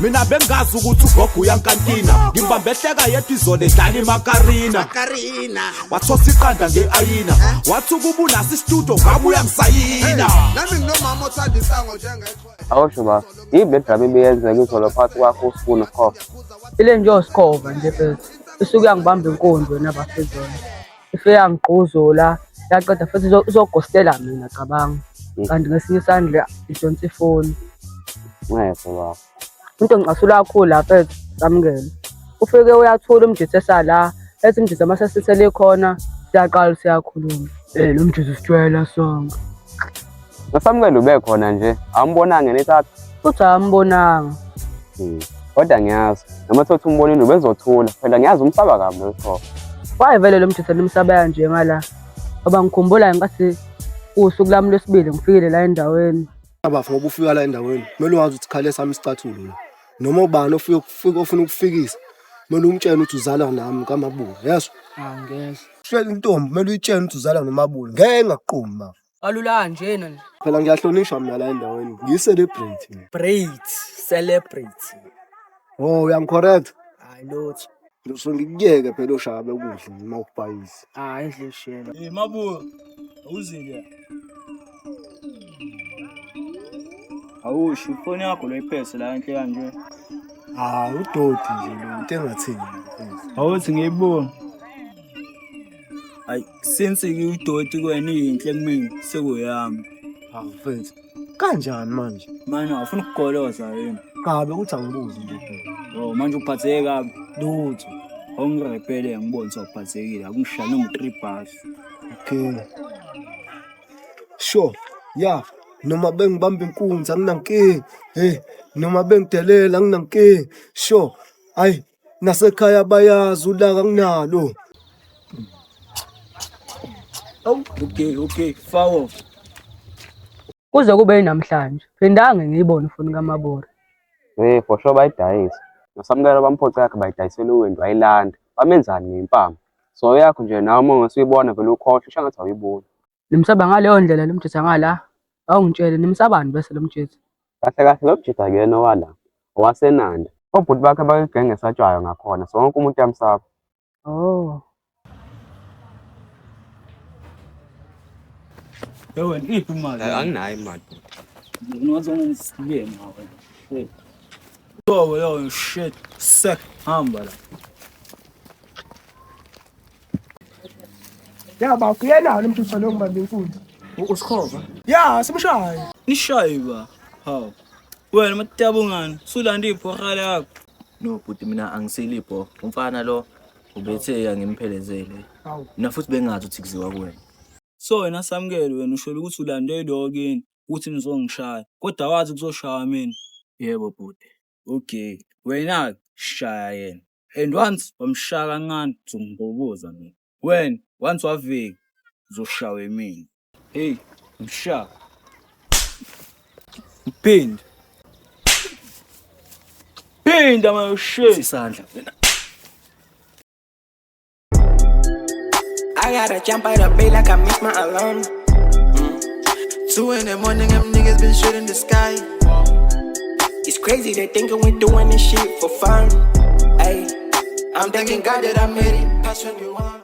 Mina bengazi ukuthi ugogo uyankantina. Ngimbambe ehleka yedwa izolo edlala imakarina. Wathosa iqanda nge-ayina. Wathi ukuba unaso isitudio ngabe uyangisayina. Nami nginomama othanda insango njengexhwele. Awusho ba, yini le drama ebiyenzeka izolo phakathi kwakho uSbu noSkhova? Ile nje osikhova nje mfethu. Isuke yangibamba inkunzi wena bafezona. Ifike yangigquzula, yaqeda futhi izogostela mina cabanga. Kanti ngesinye isandla idonsa ifoni. Ncese baba. Into engicasula kakhulu la mfethu, Samukelo. Ufike uyathula umjitha esala, ethi umjitha uma sesithele khona, siyaqala siyakhuluma. Eh lo mjitha usijwayela sonke. NoSamukelo ube khona nje, awumbonanga yena ethatha? Futhi awumbonanga. Kodwa ngiyazi, noma thothi umbonile ubezothula, phela ngiyazi umsaba kabi lo Sikhova. Waye vele lo mjitha nimsabela nje ngala. Ngoba ngikhumbula ngenkathi usuku lami lwesibili ngifikile la endaweni. Bafo ngoba ufika la endaweni, kumele wazi ukuthi khale sami isicathulo la. Noma ubani ofika ufika ofuna ukufikisa, kumele umtshele ukuthi uzalwa nami kaMabuya, yezwa? Angezwa. Hleli intombi kumele uyitshele ukuthi uzalwa noMabuya. Ngeke ngaqumi bafo. Kalula kanjena nje. Phela ngiyahlonishwa mina la endaweni, ngiyi-celebrate mina. Great celebrity. Oh, uyangicorrect? Hayi lutho. Ngizose ngikuyeke phela oshaya bekudla uma ukubhayisa. Hayi idlishela. Hey Mabuya, awuzile. Awusho ifoni yakho lo iphethe la enhle kanje. Ah, udoti nje lo, into engathini. Awuthi ngiyibona. Hayi, since ngiyudoti kuwena iyinhle kumina sekuyami. Hawu mfethu. Kanjani manje? Manje awufuna ukugoloza yini? Kabe ukuthi angibuzi nje phela. Oh, manje uphatheke kabi. Lutho. Awungirepele ngibone ukuthi awuphathekile, akungishaya noma 3 bars. Okay. Sure. Yeah. Noma bengibamba inkunzi anginankinga. Hey, noma bengidelela anginankinga. Sure. Ayi, nasekhaya bayazi ulaka anginalo. Okay, okay, foul. Kuze kube yinamhlanje. Phindange ngiyibone ifoni kaMabura. Eh, for sure bayidayisa. NoSamukelo bamphoqa yakhe bayidayisela uWendy wayilanda. Bamenzani ngempama? So yakho nje nawe uma ungase uyibona vele ukhohlwe shangathi awuyiboni. Nimsaba ngaleyo ndlela lo mjitha ngala. Awungitshele nimsabani bese lo mjitha. Kahle kahle lo mjitha akuyena owala, owaseNanda. Obhuti bakhe bayigenge esatshwayo ngakhona, so wonke umuntu uyamsaba. Oh. Hey wena iphi imali? Anginayo imali. Ngizongisiye nawe. Shit. Yo yo shit. Sek hamba la. Ya bafo uyena lo mntu lo ngibambe inkunzi. USkhova. Ya simshaye. Nishaye ba. Hawu. Wena matabungani, sulanda ibhora lakho. No bhuti mina angisilibho. Umfana lo ubethe angimphelezele. Hawu. Mina futhi bengazi ukuthi kuziwa kuwena. So wena Samukelo wena usholo ukuthi ulande lo kini ukuthi nizongishaya. Kodwa wathi kuzoshaya mina. Yebo bhuti. Okay. Wena shaya yena. And once wamshaya kancane uzongiboboza mina. Wena once wavika uzoshawa mina. Hey, mshaya. Phinde. Phinda man shit. Isandla wena. I gotta jump out of bed like I missed my alarm. 2 in the morning, them niggas been shooting the sky. It's crazy they thinking we doing this shit for fun. Ay, I'm thanking God that I made it past 21.